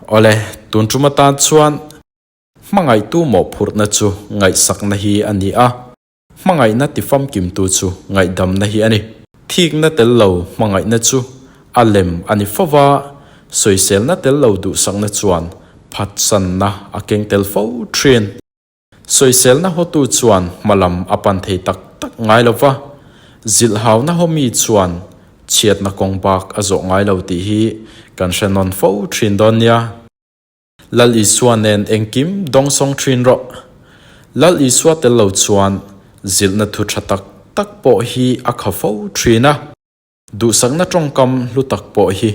Awle, tun tum atan chuan hmangaihtu mawhphurhna chu ngaihsakna hi a ni a, hmangaihna tifamkimtu chu ngaihdamna hi a ni. Thikna tel lo hmangaihna chu a lem a ni fo va, sawiselna tel lo duhsakna chuan phatsanna a keng tel fo thin. Sawiselna hawtu chuan hmalam a pan thei tak tak ngai lo va, zilhhauna hawmi chuan chhiatna kawng bak a zawh ngai lo tih hi kan hre nawn fo thin dawn nia. Lal Isua nen engkim dawngsawng thin rawh. Lal Isua tel lo chuan zilhna thu tha tak tak pawh hi a kha fo thin a. Duhsakna tawngkam hlu tak pawh hi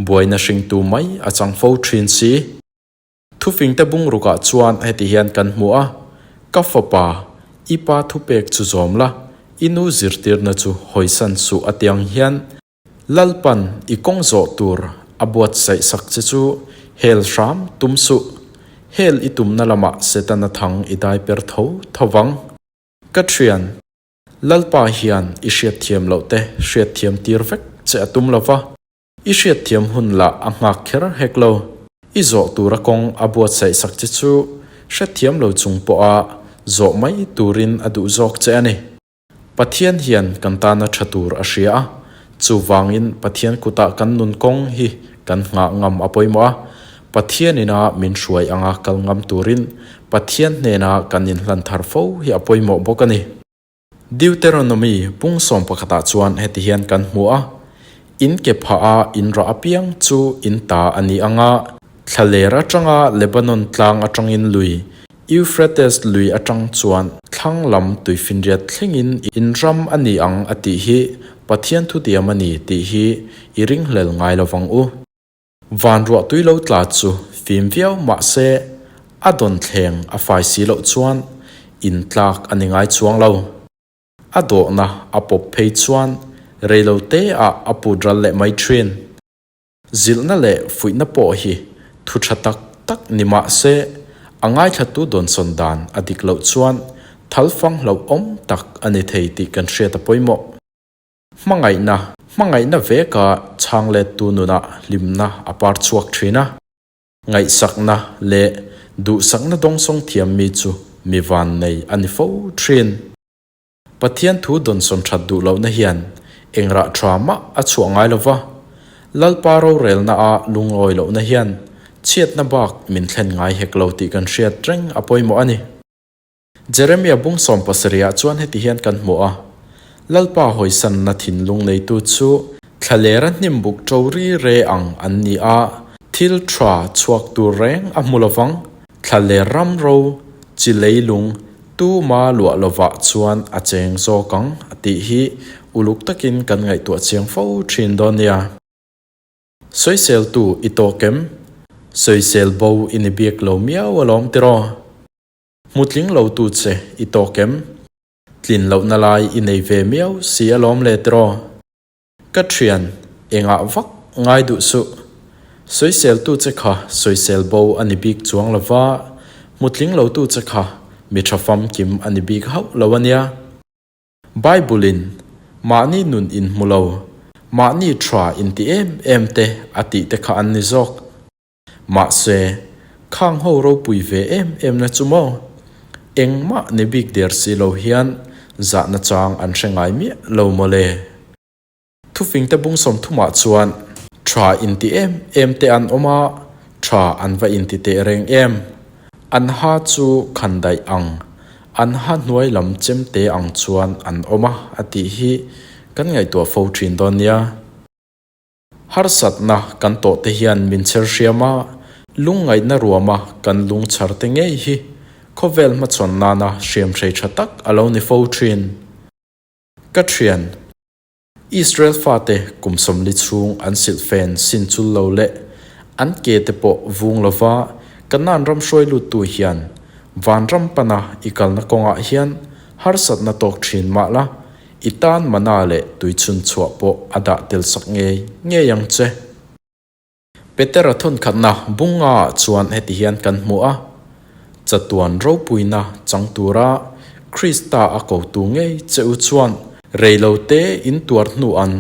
buaina hringtu mai a chang fo thin si. Thufingte bungrukah chuan heti hian kan hmu a, Ka fapa, i pa thupek chu zawm la, i nu zirtirna chu hawisan suh a tiang hian Lalpan i kawng zawh tur a buatsaih sak che chu hel hram tum suh, hel i tumna lamah Setana thang i dai per tho tho vang. Ka thian, Lalpa hian i hriatthiam loh te hriatthiam tir vek che a tum lo va. I hriatthiam hun lah a nghak kher hek lo. I zawh tura kawng a buatsaih sak che chu hrethiam lo chung pawha zawh mai turin a duh zawk che a ni. Pathian hian kan tana tha tur a hria a, chuvangin Pathian kutah kan nun kawng hi kan nghah ngam a pawimawh a, Pathian ina min hruai anga kal ngam turin Pathian hnena kan inhlan thar fo hi a pawimawh bawk a ni. Deuteronomy pung sawm pakhatah chuan heti hian kan hmu a, In ke phah a in rah apiang chu in ta a ni ang a, thlaler atanga Lebanon tlang atangin lui, Euphrates lui atang chuan thlang lam tuifinriat thlengin in ram a ni ang a tih hi Pathian thutiam a ni tih hi i ringhlel ngai lovang u. Van ruah tui lo tla chu fim viau mah se a dawn thleng a fai si loh chuan in tlak a ni ngai chuang lo. A dawhna a pawp phei chuan rei lo te ah a put ral leh mai thin. Zilhna leh fuihna pawh hi thu tha tak tak ni mah se a ngaithlatu dawnsawn dan a dik loh chuan thalfang hlauhawm tak a ni thei tih kan hriat a pawimawh. Hmangaihna, Hmangaihna veka chhang lettu nunah hlimna a par chhuak thin a. Ngaihsakna leh duhsakna dawngsawng thiam mi chu mi vannei a ni fo thin. Pathian thu dawnsawn that duh lohna hian eng rah tha mah a chhuah ngai lo va, Lalpa rorelna a lungawi lohna hian chhiatna bak min thlen ngai hek lo tih kan hriat reng a pawimawh a ni. Jeremia bung 70 ah chuan heti hian kan hmu a, Lalpa hawisanna thinlung neitu chu thlalera hnim buk ṭo ri re ang an ni a, thil ṭha chhuak tur reng a hmu lovang, thlaler ram ro, chi leilung, tuma luah lovah chuan a cheng zawk ang, a tih hi uluk takin kan ngaihtuah chiang fo ṭhin dawn nia. Sawiseltu i tawk em? Sawisel bo i ni bik lo miau alawm tiraw? Hmutling lo tu che i tawk em? Tlin lohna lai i nei ve miau si alawm le tiraw? Ka thian, engah vak ngai duh suh. Sawisel tu che kha sawisel bo a ni bik chuang lo va, hmutling lo tu che kha mi tha famkim a ni bik hauh lo a nia. Bible in, Mahni nun in hmu lo, mahni tha in ti em em te a tih te kha an ni zawk. Mahse, khang ho ropui ve em em na chu maw? Engmah ni bik der si lo hian zahna chang an hre ngai miah lo maw le? Thufingte bung 30 ah chuan tha inti em em te an awm a, tha an va inti teh reng em? An ha chu khan daih ang, an ha hnuai lam chemte ang chuan an awm a a tih hi kan ngaihtuah fo thin dawn nia. Harsatna kan tawh te hian min chher hriam a, lungngaihna ruama kan lung chhar te ngei hi khawvel hmachhawn nana hriam hrei tha tak a lo ni fo thin. Ka thian, Israel fate kum 40 chhung an silhfen sin chul lo leh an ke te pawh vung lova Kanaan ram hruai luttu hian vanram pana i kalna kawngah hian harsatna tawk thin mah la, I tan mana leh tuichhun chhuah pawh a dah tel sak ngei ngei ang che. Petera thawnkhatna bunga ah chuan heti hian kan hmu a, Chatuan ropuina chang tura Krista a kotu ngei che u chuan rei lo te in tuar hnuan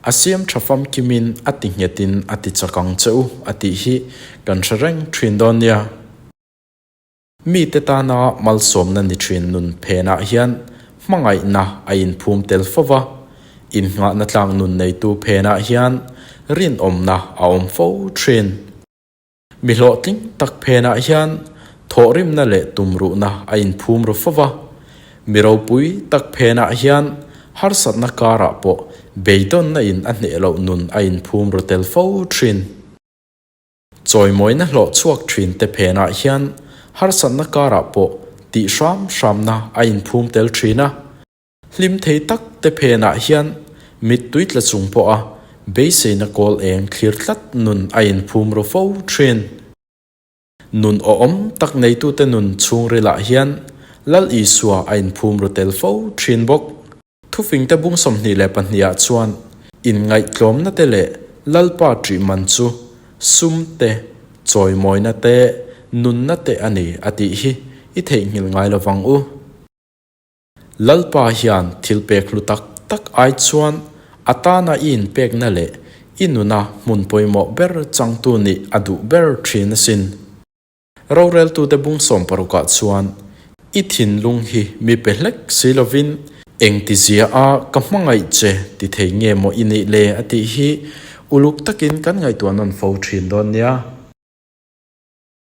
A siam tha famkimin a ti nghetin a ti chak ang che u a tih hi kan hre reng thin dawn nia. Mite tana malsawmna ni thin nun phenah hian hmangaihna a inphum tel fo va, innghahna tlak nun neitu phenah hian rinawmna a awm fo thin. Mi hlawhtling tak phenah hian thawhrimna leh tumruhna a inphum ru fo va, mi ropui tak phenah hian harsatna karah pawh beidawnna in a hneh loh nun a inphum ru tel fo thin. Chawimawina hlawh chhuak thin te phenah hian harsatna karah pawh tih hram hramna a inphum tel thin a, Hlim thei tak te phenah hian mittui tla chung pawha beiseina kawl eng thlir tlat nun a inphum ru fo thin. Nun awhawm tak neitute nun chhungrilah hian Lal Isua a inphum ru tel fo thin bawk. Thufingte bung 22 ah chuan inngaihtlawmna te leh Lalpa ṭih man chu sum te, chawimawina te, nunna te a ni a tih hi i theihnghilh ngai lovang u. Lalpa hian thil pek hlu tak tak ai chuan a tana i inpekna leh i nuna hmun pawimawh ber changtu nih a duh ber thin asin. Roreltute bung sawmparukah chuan i thinlung hi mi pe hlek si lovin engtizia a ka hmangaih che ti thei nge maw i nih le a tih hi uluk takin kan ngaihtuah nawn fo thin dawn nia.